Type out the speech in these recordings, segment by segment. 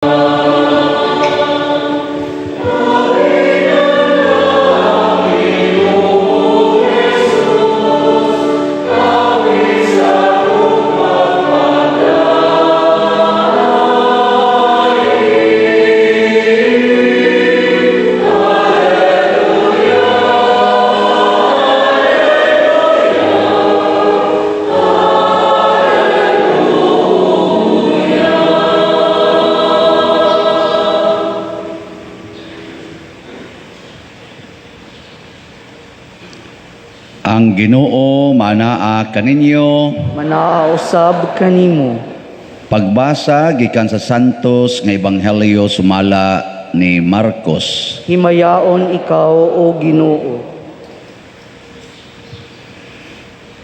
Ang Ginoo manaa kaninyo. Manaa usab kanimo. Pagbasa gikan sa Santos nga Ebanghelyo sumala ni Marcos. Himayaon ikaw, o Ginoo.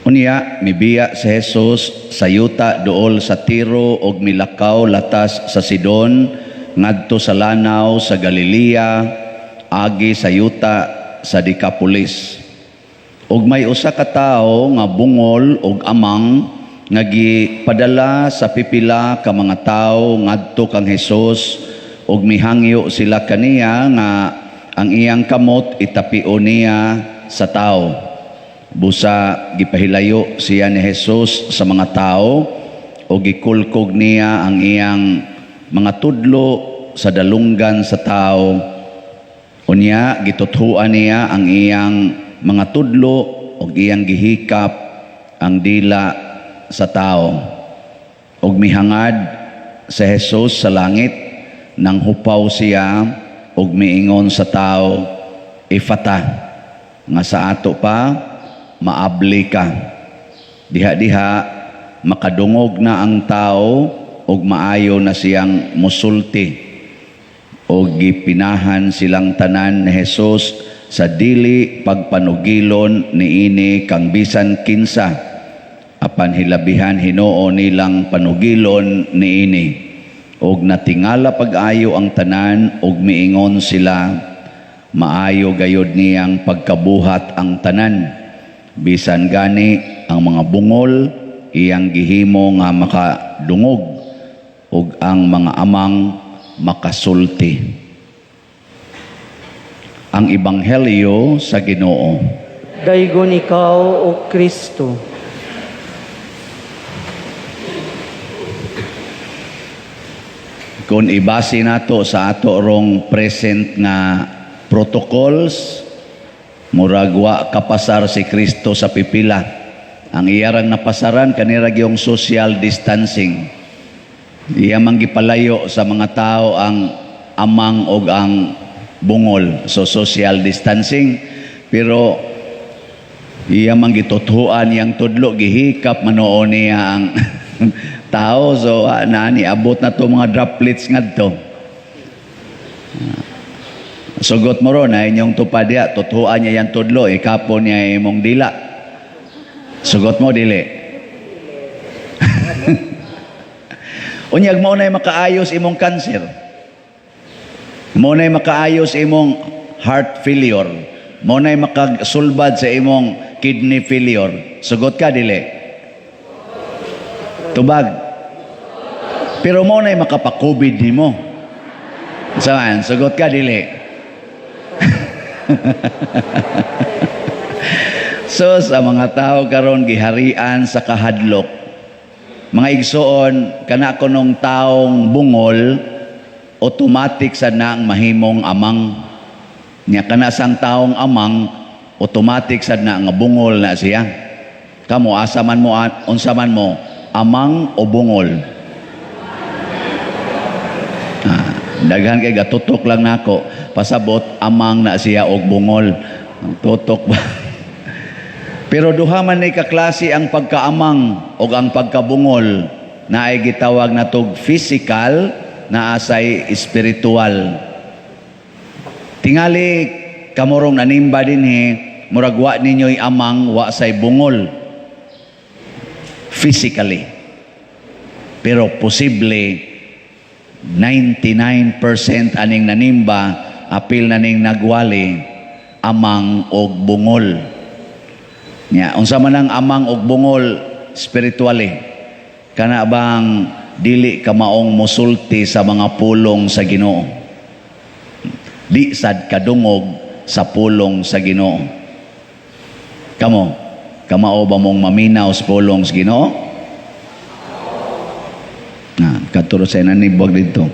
Unya mibiya si Jesus sa yuta duol sa Tiro og milakaw latas sa Sidon ngadto sa lanaw sa Galilea agi sa yuta sa Decapolis. Og may usa ka tawo nga bungol og amang nga gipadala sa pipila ka mga tawo ngadto kang Hesus og mihangyo sila kaniya nga ang iyang kamot itapio niya sa tawo. Busa gipahilayo siya ni Hesus sa mga tawo og gikulkog niya ang iyang mga tudlo sa dalunggan sa tawo. Unya gituthuan niya ang iyang mga tudlo og iyang gihikap ang dila sa tao. Og mihangad sa Jesus sa langit nang hupaw siya og miingon sa tao, "Ifata," nga sa ato pa, "Maabli ka." Diha-diha makadungog na ang tao og maayo na siyang musulti. Og gipinahan silang tanan ni Jesus sa dili pagpanugilon niini kang bisan kinsa, apan hilabihan hinuon nilang panugilon niini. Og natingala pag-ayo ang tanan og miingon sila, "Maayo gayod niyang pagkabuhat ang tanan, bisan gani ang mga bungol iyang gihimo nga makadungog ug ang mga amang makasulti." Ang Ebanghelyo sa Ginoo. Daygon ikaw, O Kristo. Kung ibase nato sa ato rong present nga protocols, murag wa kapasar si Kristo sa pipila. Ang iyarang napasaran kanira gyung social distancing. Iya man gipalayo sa mga tao ang amang og ang bungol, so social distancing. Pero iya man gituthuan yang tudlo, gihikap manuon niya ang tao, so na niabot na to mga droplets ngadto. Sugot mo ron, ay inyong tupad diya, tuthuan niya yang tudlo, ikapon niya imong dila. Sugot mo, dili. Unyag mo na'y makaayos imong kanser. Mo na'y makaayos imong heart failure. Mo na'y makasulbad sa imong kidney failure. Sugot ka, dili. Tubag. Pero mo na'y makapakubid nimo. Saan? Sugot ka, dili. So, sa mga tao karon giharian sa kahadlok. Mga igsoon, kana kunong taong bungol, automatic sa na ang mahimong amang. Nya kana sang taong amang, automatic sad na nga bungol na siya. Kamo asa man mo, unsa man mo, amang o bungol? Daghan kay gatutok lang nako, pasabot amang na siya og bungol. Ang tutok ba? Pero duha man ni kaklase ang pagkaamang og ang pagkabungol, na ay gitawag natog physical, na asay spiritual. Tingali kamurong nanimba dinhi, murag wa ninyo'y amang, wa say bungol physically. Pero posible 99% aning nanimba, apil na ning nagwali, amang og bungol. Nya, unsa man ang amang og bungol spiritually? Kana bang dili kamaong mosulti sa mga pulong sa Ginoo. Di sad kadungog sa pulong sa Ginoo. Kamo, kamao ba mong maminaw sa pulong sa Ginoo? Na, katuro sa nanibog dito.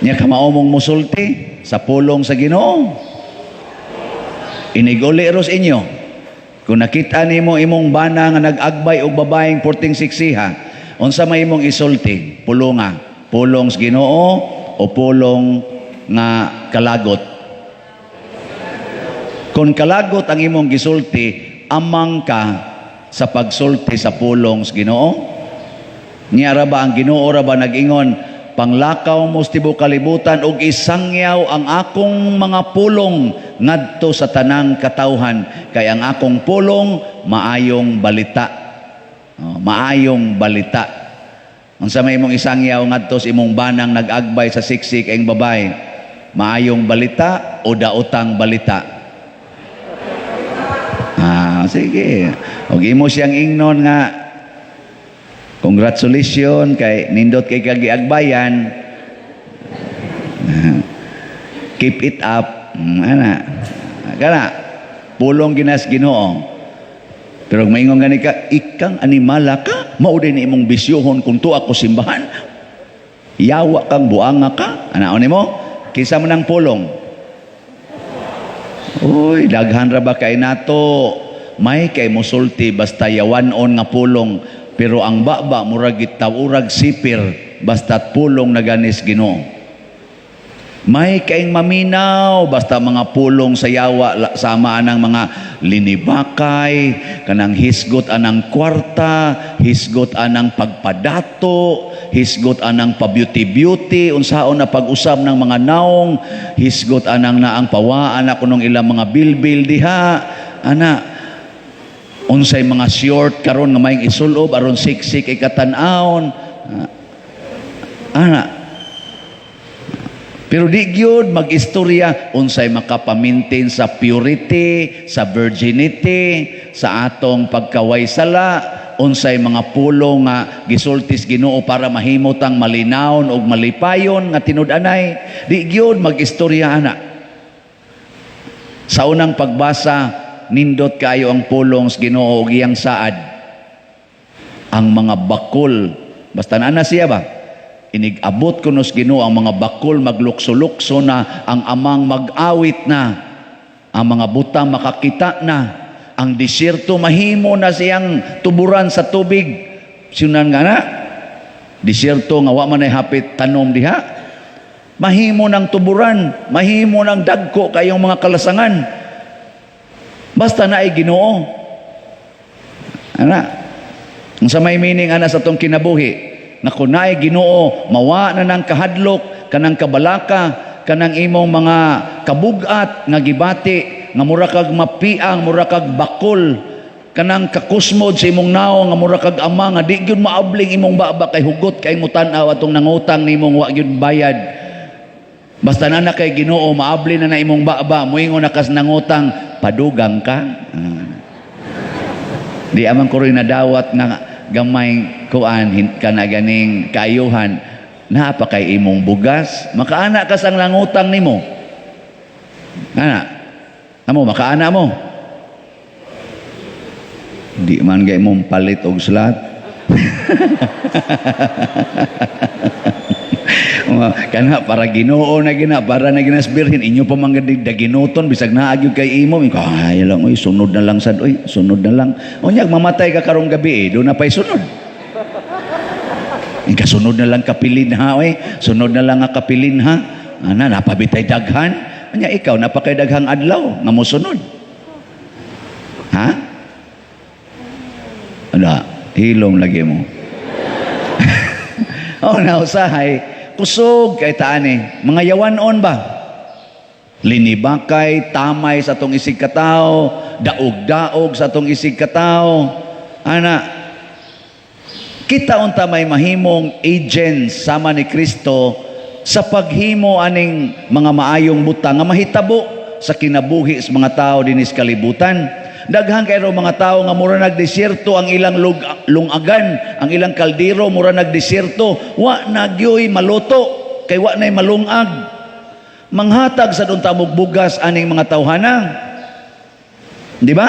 Nya kamao mong musulti sa pulong sa Ginoo. Iniguli ros inyo. Kung nakita nimo imong bana nga nag-agbay og babaeng porting siksiha, unsa may imong isulti? Pulonga, pulong sa Ginoo o pulong nga kalagot? Kung kalagot ang imong gisulti, amang ka sa pagsulti sa pulong sa Ginoo. Niya ra ba ang Ginoo ra ba nag-ingon, "Panglakaw mo sa tibuok kalibutan ug isangyaw ang akong mga pulong ngadto sa tanang katawhan, kay ang akong pulong maayong balita"? Oh, maayong balita. Unsa may imong isangyaw ngadto sa imong banang nag-agbay sa siksik ang babae? Maayong balita o daotang balita? Ah, sige. Og imo siyang ingnon nga congratulations kay nindot kay kagiagbayan. Keep it up. Ana. Kana pulong ginas Ginoo. Pero kung maingon gani ka, "Ikang animala ka, mao din imong bisyohon kung tuwa ko simbahan. Yawa kang buanga ka." Ana nimo? Kinsa man ang pulong? Uy, daghan ra ba kay nato? May kay musulti basta yawan-on nga pulong, pero ang baba murag gitawurag sipir basta pulong na ganis Ginoo. May kaing maminaw basta mga pulong sa yawa, sama anang mga linibakay, kanang hisgot anang kwarta, hisgot anang pagpadato, hisgot anang pa-beauty-beauty, unsaon na pag-usab ng mga naong, hisgot anang naang pawaan ako nung ilang mga bilbil diha, ana, unsay mga short karon nga may isulob aron siksik ikatan-awon. Ah, ana. Pero di gyud mag-istorya unsay makapamintin sa purity, sa virginity, sa atong pagkaway sala, unsay mga pulong nga gisultis Ginoo para mahimo tang malinawon ug malipayon nga tinud-anay. Di gyud mag-istorya ana. Sa unang pagbasa, nindot kayo ang pulong sa Ginoo ug iyang saad. Ang mga bakol, basta naa na siya ba? Inig-abot kuno sa Ginoo ang mga bakol maglukso-lukso na, ang amang mag-awit na, ang mga butang makakita na, ang disyerto mahimo na siyang tuburan sa tubig. Sinunan nga na, disyerto nga wa man ay hapit tanom diha. Mahimo ng tuburan, mahimo ng dagko kayong mga kalasangan. Basta na ay Ginoo. Ana, ang sa may meaning ana sa tong kinabuhi, na kung naay Ginoo, mawa na ng kahadlok, kanang kabalaka, kanang imong mga kabugat nga gibati, nga mura kag mapiang, mura kag bakol, kanang kakusmod sa imong naong nga mura kag ama nga di gyud maabling imong baba kay hugot kay mo tan-aw atong nangutang nimong wa gyud bayad. Basta na na kay Ginoo, maabli na na imong baba, muingon na kas nangutang, "Padugang ka." Ah. Di aman ko rin nadawat nga gamay kuan kana ganing kaayuhan, naa pa kay imong bugas, makaana ka sang nangutang nimo. Ana amo, makaana mo, di man gay mong palit og slot. Kana para Ginoo na gina para na ginas birhen inyo pa man gid daginuton bisag naa gyud kay imo, kaya lang, oy, sunod na lang sad, oy, sunod na lang. Unyag mamatay ka karong gabi eh, do na pay sunod. Ikasunod na lang kapilin ha, oy, sunod na lang nga kapilin ha. Ana napabitay daghan. Anya ikaw napakay daghang adlaw nga mosunod, ha? Ala, hilom lagi mo. Oh, na usahay kusog kay taani mga yawanon ba, linibakay, tamay sa atong isig katawo, daog-daog sa atong isig katawo. Ana, kita unta may mahimong agents sama ni Kristo sa paghimo aning mga maayong butang nga mahitabo sa kinabuhi sa mga tao dinis kalibutan. Daghan kay raw mga tao nga mura nagdesierto ang ilang lungagan, ang ilang kaldero mura nagdesierto, wa na gyoy maluto kay wa nay malungag. Manghatag sad unta mog bugas aning mga tawhana. Di ba?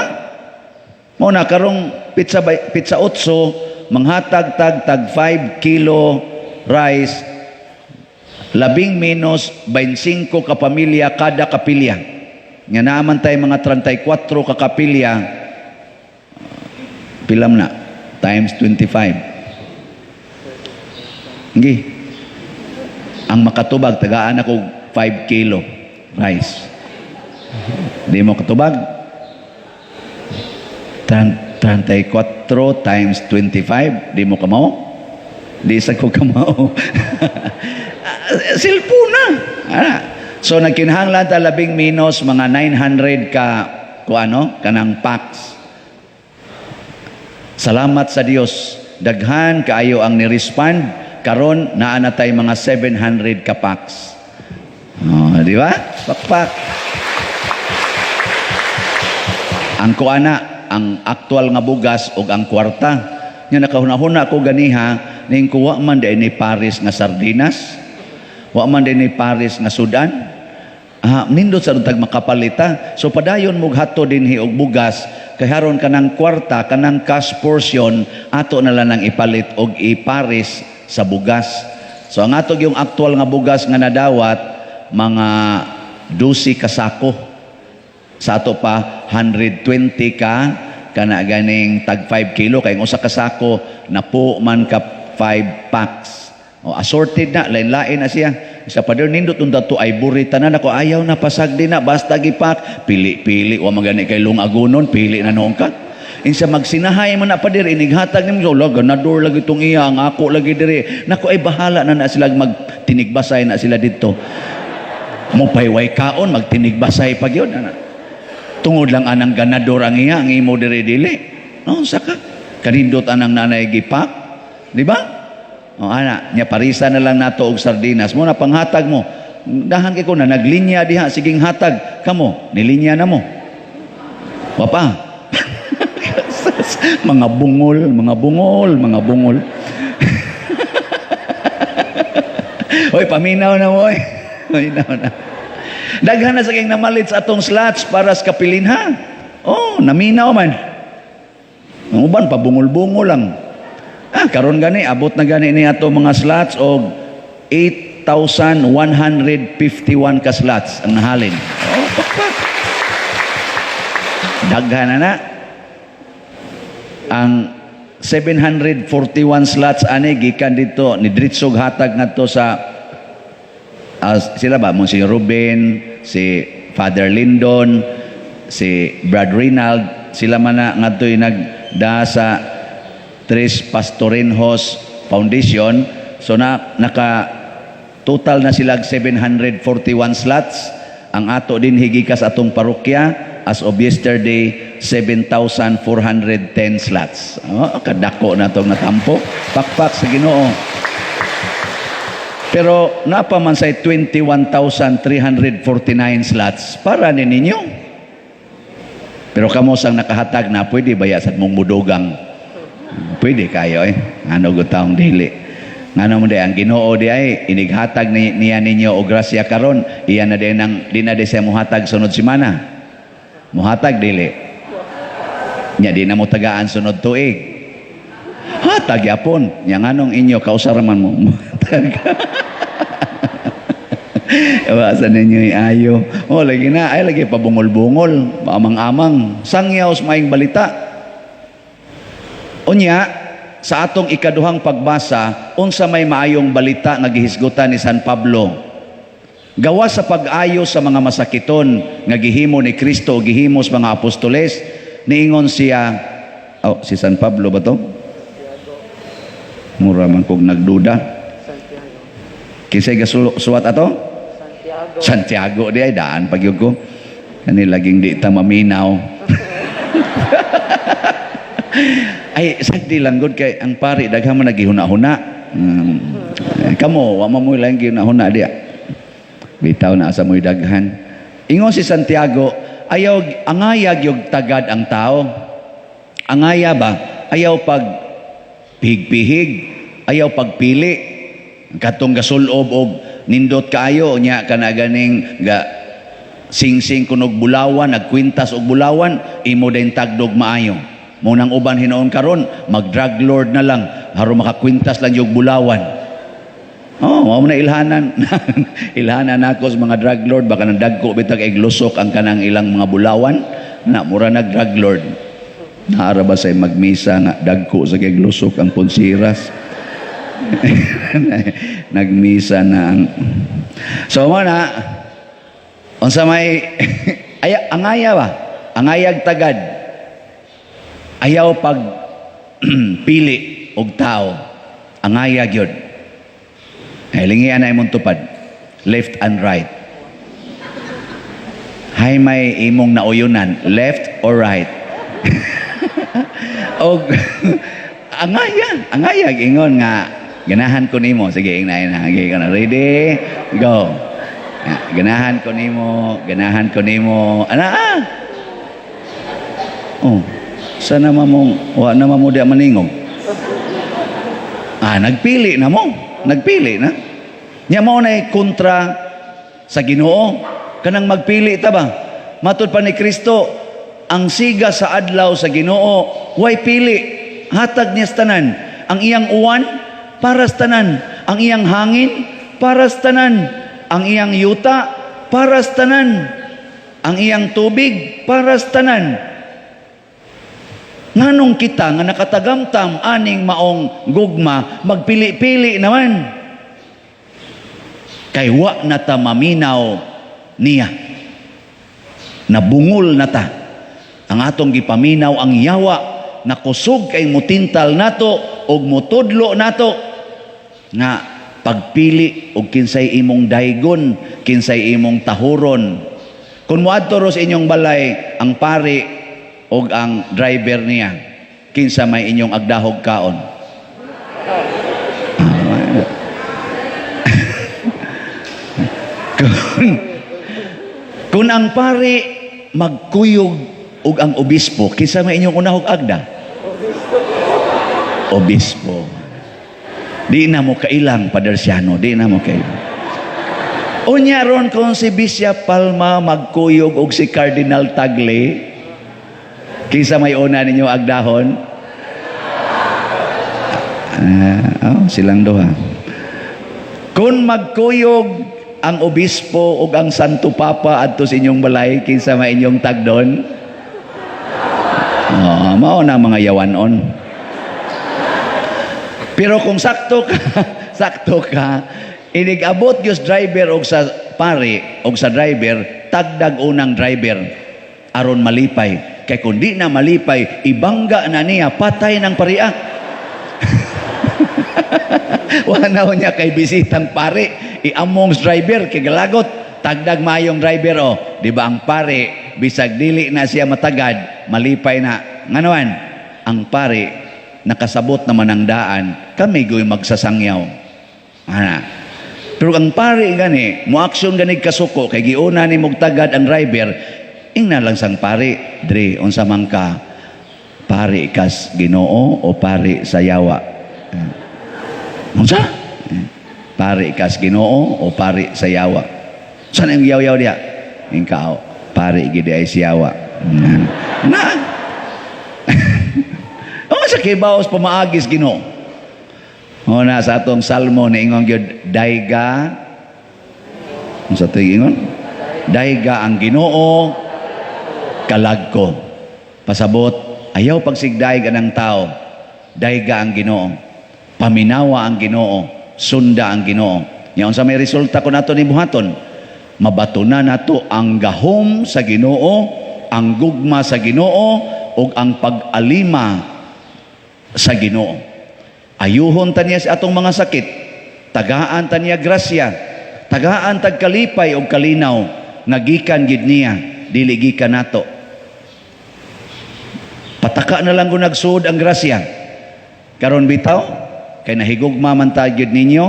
Mao na karong petsa petsa 8, manghatag tag tag 5 kilo rice, labing menos 25 ka pamilya kada kapilya. Nga naaman tay mga 34 ka kapilya, pilam na times 25. Hindi. Ang makatubag, tagaan ako 5 kilo rice. Di mo katubag? 34 times 25, di mo kamao? Di sa ko kamao. Cellphone na. Ah. So nagkinahanglan ta labing menos mga 900 ka ku ano, kanang packs. Salamat sa Dios. Daghan kaayo ang ni-respond, karon naa na tay mga 700 ka packs. Oh, di ba? Pakpak. Ang kuana, ang aktual nga bugas og ang kwarta. Nya nakahuna-huna ko ganiha ning kuwa man diay ni Paris nga sardinas. Wa man diay ni Paris nga sudan. Ah, nindot sa tag makapalita. So padayon mo hato dinhi og bugas kay haron kanang kwarta, kanang cash portion ato na lang nang ipalit og iparis sa bugas. So ang ato yung aktual nga bugas nga nadawat mga 12 ka sako. Sa ato pa 120 ka kana ganing tag 5 kilo kay ang usa ka sako napo man ka 5 packs. O assorted na, lain-lain na siya. Isa pa der nindot unta to ivory tanan ako ayaw na pasagdi na basta gipak pili-pili wa man gani kay lungagonon, pili na noon ka. Insa magsinahay man na pa diri, inighatag nimo, la ganador lagi tong iya, ang ako lagi diri. Nako ay bahala na na sila, magtinigbasay na sila didto. Mo payway kaon, magtinigbasay pa gyud ana. Tungod lang anang ganador ang iya, ang imo diri dili. No, saka kanindot anang nanay gipak, di ba? O ana, nya parisa na lang nato og sardinas mo na panghatag mo. Dahan kay ko na naglinya diha, siging hatag kamo, nilinya na mo. Wa pa. Mga bungol, mga bungol, mga bungol. Hoy, paminaw na mo oy. Paminaw na. Daghan na sa kayong namalit sa atong slots para sa kapilinha. Oh, naminaw man. Ang uban pabungol-bungol lang. Ah, karon gani abot na gani ni ato mga slots og 8,151 ka slots ang nahalin. Oh, pakpak. Daghan na na. Ang 741 slots ani gikan dito ni Dritsog hatag ngadto sa sila ba mo si Ruben, si Father Lindon, si Brad Rinald, sila man na ngadto'y nagda sa Tres Pastorinhos Foundation. So na naka total na sila 741 slots. Ang ato din higikas atong parokya as of yesterday 7,410 slots. Oh, kadako na tong natampo. Pakpak sa Ginoo. Pero napa man say 21,349 slots para ni ninyo. Pero kamo sang nakahatag na pwede baya sa mong mudugang. Pwede kayo eh. Ano gud taong dili. Ngano mo di ang Ginoo di ay inighatag ni, niya ninyo og grasya karon, iya na din ang di na di siya muhatag sunod semana. Muhatag dili. Nya di na mo tagaan sunod tuig. Hatag yapon. Nya nganong inyo kausar man mo. Muhatag. Iwasan ninyo ayo. Oh, lagi na. Ay, lagi pabungol-bungol. Amang-amang. Sangyaw sa maing balita. Unya, sa atong ikaduhang pagbasa, unsa may maayong balita nga gihisgutan ni San Pablo. Gawa sa pag-ayo sa mga masakiton nga gihimo ni Kristo o gihimo sa mga apostoles, niingon siya, oh, si San Pablo ba to? Mura man kog nagduda. Santiago. Kinsay gasuwat ato? Santiago. Santiago di ay daan pagyud ko. Kani laging di ta maminaw. Ay sagdi lang gud kay ang pari daghan man nagihuna-huna. Kamo wa man mo lang gihuna-huna diya. Bitaw na asa mo'y daghan. Ingon si Santiago, Ayaw angayag yung tagad ang tao. Angaya ba? Ayaw pag pihig-pihig, ayaw pagpili. Katong gasulob og nindot kaayo nya kana ganing ga singsing kunog bulawan, nagkwintas og bulawan, imo din tagdog maayo. Mo nang uban hinuon karon, mag drug lord na lang aron makakwintas lang yung bulawan. Oh, mao na ilhanan. Ilhanan nako sa mga drug lord, baka nang dagko bitag ay lusok ang kanang ilang mga bulawan na mura nag drug lord. Naara ba say magmisa nga dagko sa kay lusok ang pulseras? Nagmisa na ang. So mo na unsa may ay angaya ba? Angayag tagad. Ayaw pag pili og tao. Angaya gyud. Ay, lingian na imong tupad. Left and right. Hay may imong nauyunan, left or right? Og angaya, angaya ingon nga ganahan ko nimo. Sige, ingna na. Sige, na. Ready? Go. Ah, ganahan ko nimo, ganahan ko nimo. Ana ah. Oh, sana mo wa na mo di maningog. Ah, nagpili na mo. Nagpili na. Nya mao na kontra sa Ginoo. Kanang magpili ta ba? Matud pa ni Kristo, ang siga sa adlaw sa Ginoo, way pili. Hatag niya sa tanan. Ang iyang uwan para sa tanan. Ang iyang hangin para sa tanan. Ang iyang yuta para sa tanan. Ang iyang tubig para sa tanan. Nganong kita nga nakatagamtam aning maong gugma, magpili-pili naman? Kay wa na ta maminaw niya. Nabungol na ta. Ang atong gipaminaw ang yawa na kusog kay mutintal nato og mutudlo nato nga pagpili og kinsay imong daygon, kinsay imong tahuron. Kung moadto ro sa inyong balay ang pari og ang driver niya, kinsa may inyong agdahog kaon? Ah, kung ang pari magkuyog og ang obispo, kinsa may inyong unahog agda? Obispo. Di na mo kailang, Padersiano, di na mo kailang. Unya ron kung si Bishop Palma magkuyog og si Cardinal Tagle, kinsa may una ninyo agdahon? Ah, oh, silang duha. Kung magkuyog ang obispo ug ang Santo Papa adto sa inyong balay, kinsa may inyong tagdon? Oh, mao na mga yawanon. Pero kung sakto ka, sakto ka, inig-abot gyud driver og sa pari og sa driver, tagdag unang driver aron malipay. Kay kung di na malipay, ibangga na niya, patay ng paria. Wala na niya kay bisitang pare, iamong sa driver kay galagot, tagdag mayong driver oh. Di ba ang pare, bisag dili na siya matagad, malipay na. Nganoan? Ang pare nakasabot naman ang daan, kami goy magsasangyaw. Ana. Pero ang pare gani, mo aksyon gani kasuko kay giuna ni mugtagad ang driver, ingna lang sang pare, dre unsa man ka, pare kas Ginoo o pare sa yawa? Unsa? Pare kas Ginoo o pare sa yawa? Saan ang yaw-yaw diha? Ikaw, pare gid ay siyawa. Na. Na. Oh, sa kibaos pamaagis Ginoo. O na sa atong salmo ni ingon gyud dayga, unsa to ingon? Dayga ang Ginoo kalag ko. Pasabot, ayaw pagsigdayeg anang tao. Dayga ang Ginoo. Paminawa ang Ginoo, sunda ang Ginoo. Nya unsa may resulta kun ato ni buhaton? Mabato na nato ang gahom sa Ginoo, ang gugma sa Ginoo ug ang pag-alima sa Ginoo. Ayuhon ta niya sa atong mga sakit, tagaan ta niya grasya, tagaan tag kalipay og kalinaw nga gikan gid niya, dili gikan nato. Pataka na lang kung nagsuod ang grasya. Karon bitaw, kay nahigugma man ta gyud ninyo,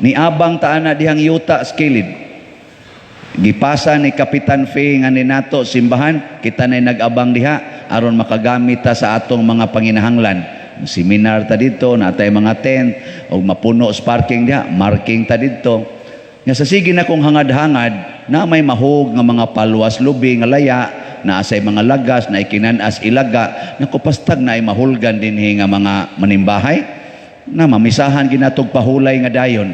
niabang ta ana dihang yuta sa kilid. Gipasa ni Kapitan Fay nga ninato simbahan, kita na nag-abang diha aron makagamit ta sa atong mga panginahanglan. Seminar ta dito, natay mga tent, og mapuno sa parking diha, marking ta dito. Nga sa sige na kong hangad-hangad, na may mahog nga mga palwas lubi nga laya, na asay mga lagas, na ikinanas ilaga, nakupastag na ay mahulgan dinhi nga mga manimbahay, na mamisahan ginatog pahulay nga dayon.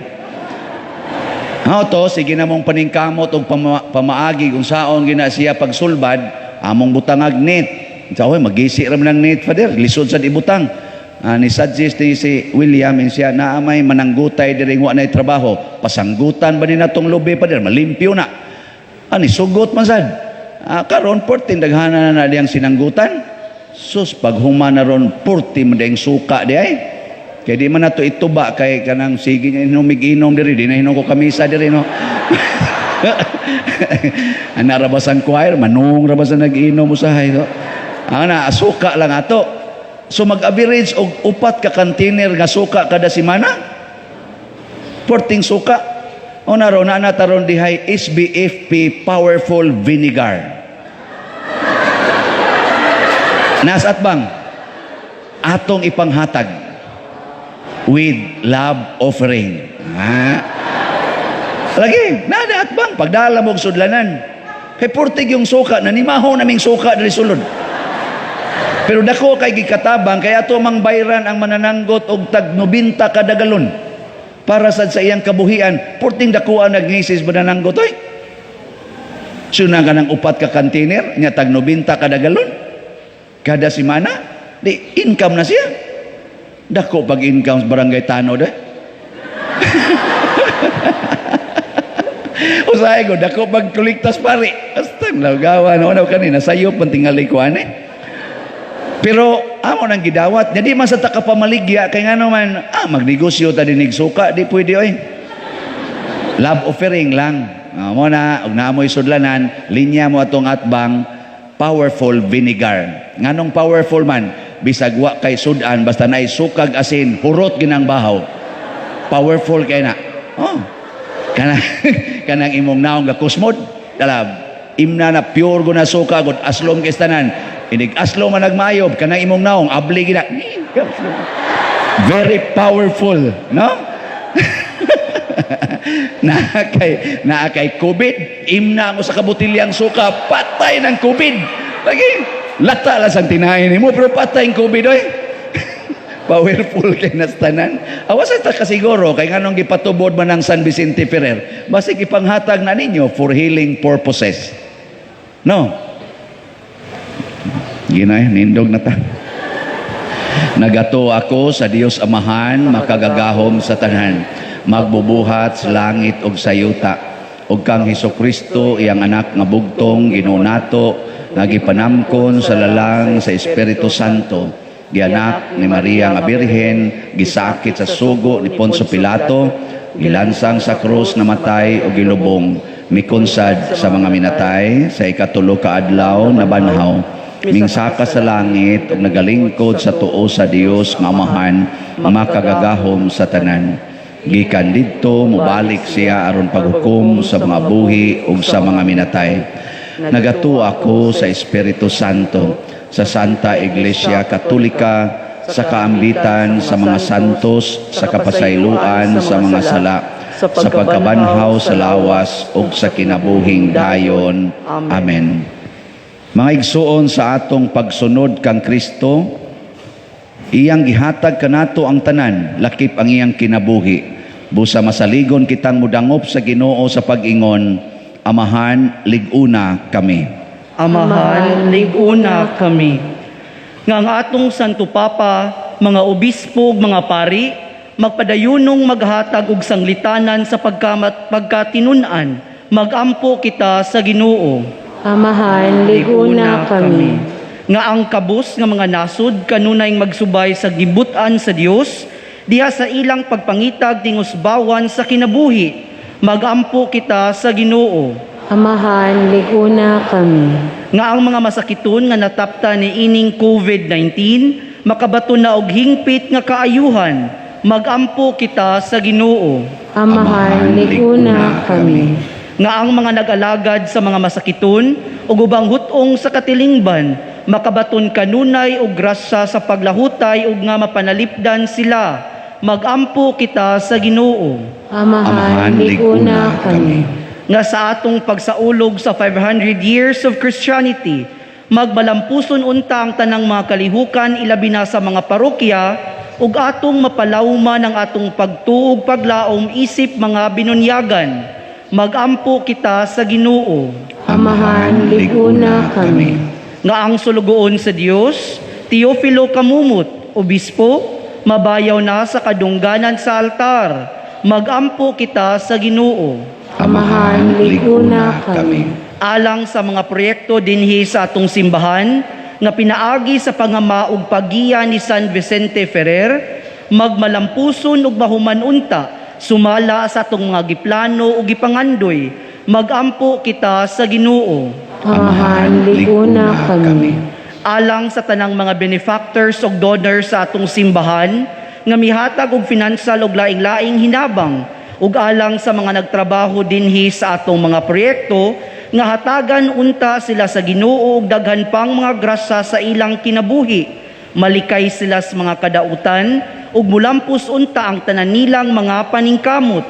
Hao to, sige na mong paningkamot og pamaagi kung saon gina siya pagsulbad, among butangag net. Sa oy, magisi ra man ang net, Father, lisod sad ibutang. Ah, ni suggest ni si William in siya na may mananggutay diri wa nay trabaho. Pasanggutan ba ni natong lubi, Father, malimpyo na. Ani sugot man sad. Ah, karon 14 daghana na na diyang sinanggutan. Sus, paghuma na ron 40 man diyang suka di ay. Kaya di man nato ituba kay kanang sige niya inom diri, di na hinom ko kamisa diri, no. Ana ra ba sang choir, manung ra ba sa nag-inom usahay, no. Ana suka lang ato. So mag-average og upat ka container nga suka kada semana. Porting suka. O na ron, na taron dihay SBFP powerful vinegar. Nas at bang atong ipanghatag with love offering. Ha? Lagi, nada at bang pagdala mo og sudlanan. Kay purtig yung suka, nanimaho naming suka diri sulod. Pero dako kay gikatabang kay ato mang bayran ang manananggot og tag 90 kada galon para sad sa iyang kabuhian. Purting dako ang nagnisis manananggot oy. Suna ka ng upat ka container, nya tag 90 kada galon. Kada semana, di income na siya. Dako pag income sa barangay tanod eh. Usahay ko, dako pag kuliktas pare. Basta lagawan, ano kanina, sayo pantingali ko ane. Pero amo nang gidawat, jadi man sa takapamaligya, kay nga naman, magnegosyo ta dinig suka, di pwede oy. Love offering lang. Mo na, og naamoy sudlanan, linya mo atong atbang, powerful vinegar. Nganong powerful man, bisag wa kay sudan, basta naay sukag asin, hurot ginang bahaw. Powerful kay na. Oh. Kanang, kanang imong naong gakusmod, dalab. Imna na pure go na suka gud aslom kay tanan. Inig aslom man nagmayob kanang imong naong abli gina. Very powerful, no? Naa kay COVID, imna mo sa kabutilyang suka, patay ng COVID. Lagi lata lang sang tinahin nimo pero patay ang COVID oy. Powerful kay nastanan. Awas ta kasiguro kay nganong gipatubod man ang San Vicente Ferrer. Basig ipanghatag na ninyo for healing purposes. No? Ginay, nindog na ta. Nagato ako sa Dios Amahan, makagagahom sa tanan, magbubuhat sa langit ug sa yuta, ug kang Hesukristo iyang anak nga bugtong Ginoo nato, nga gipanamkon sa lalang sa Espiritu Santo, gianak ni Maria nga Birhen, gisakit sa sugo ni Poncio Pilato, gilansang sa krus, namatay ug gilubong, mikonsad sa mga minatay, sa ikatulo ka adlaw nabanhaw, mingsaka sa langit ug nagalingkod sa tuo sa Dios nga Amahan, makagagahom sa tanan. Gikan didto mobalik siya aron paghukom sa mga buhi ug sa mga minatay. Nagatuo ako sa Espiritu Santo, sa Santa Iglesia Katolika, sa kaambitan sa mga santos, sa kapasayloan sa mga sala, sa pagkabanhaw sa lawas ug sa kinabuhing dayon. Amen. Mga igsuon, sa atong pagsunod kang Kristo, iyang gihatag kanato ang tanan, lakip ang iyang kinabuhi. Busa masaligon kitang mudangop sa Ginoo sa pag-ingon, Amahan, lig-una kami. Amahan, lig-una kami. Nga ang atong Santo Papa, mga obispo ug mga pari, magpadayunong maghatag og sanglitanan sa pagkamat pagkatinun-an, magampo kita sa Ginoo. Amahan, liguna kami. Nga ang kabus nga mga nasod kanunay magsubay sa gibut-an sa Dios diha sa ilang pagpangitag tingusbawan sa kinabuhi, magampo kita sa Ginoo. Amahan, liguna kami. Nga ang mga masakiton nga natapta ni ining COVID-19 makabaton na og hingpit nga kaayuhan, magampo kita sa Ginoo. Amahan, liguna kami. Nga ang mga nag-alagad sa mga masakiton ug ubang hut-ong sa katilingban makabaton kanunay og grasya sa paglahutay ug nga mapanalipdan sila. Magampo kita sa Ginoo. Amahan, liguna kami. Nga sa atong pagsaulog sa 500 years of Christianity, magmalampuson unta ang tanang mga kalihukan, ilabi na sa mga parokya, ug atong mapalawman ang atong pagtuo ug paglaom isip mga binunyagan. Magampo kita sa Ginoo. Amahan, liguna kami. Nga ang sulugoon sa Dios, Teofilo Camumut, obispo, mabayaw na sa kadungganan sa altar. Magampo kita sa Ginoo. Amahan, liguna kami. Alang sa mga proyekto dinhi sa atong simbahan nga pinaagi sa pangama ug paggiya ni San Vicente Ferrer, magmalampuson ug mahuman unta sumala sa atong mga giplano ug gipangandoy. Magampo kita sa Ginoo. Amahan, liguna kami. Alang sa tanang mga benefactors ug donors sa atong simbahan nga mihatag og financial ug laing-laing hinabang, ug alang sa mga nagtrabaho dinhi sa atong mga proyekto, nga hatagan unta sila sa Ginoo og daghan pang mga grasya sa ilang kinabuhi, malikay sila sa mga kadautan ug mulampos unta ang tanan nilang mga paningkamot.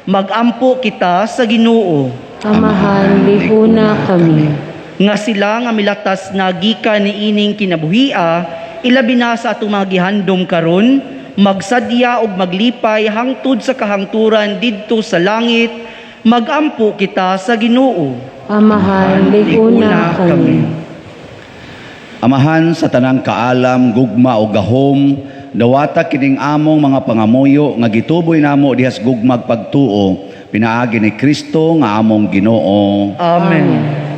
Magampo kita sa Ginoo. Amahan, liguna kami. Nga sila nga milatas na gikan niining kinabuhia, ilabi na sa atong mga gihandom karon, magsadya ug maglipay hangtod sa kahangturan didto sa langit. Magampo kita sa Ginoo. Amahan, liguna kami. Amahan sa tanang kaalam, gugma o gahom, dawata kining among mga pangamuyo nga gituboy namo dihas gugmag pagtuo, pinaagi ni Kristo nga among Ginoo. Amen.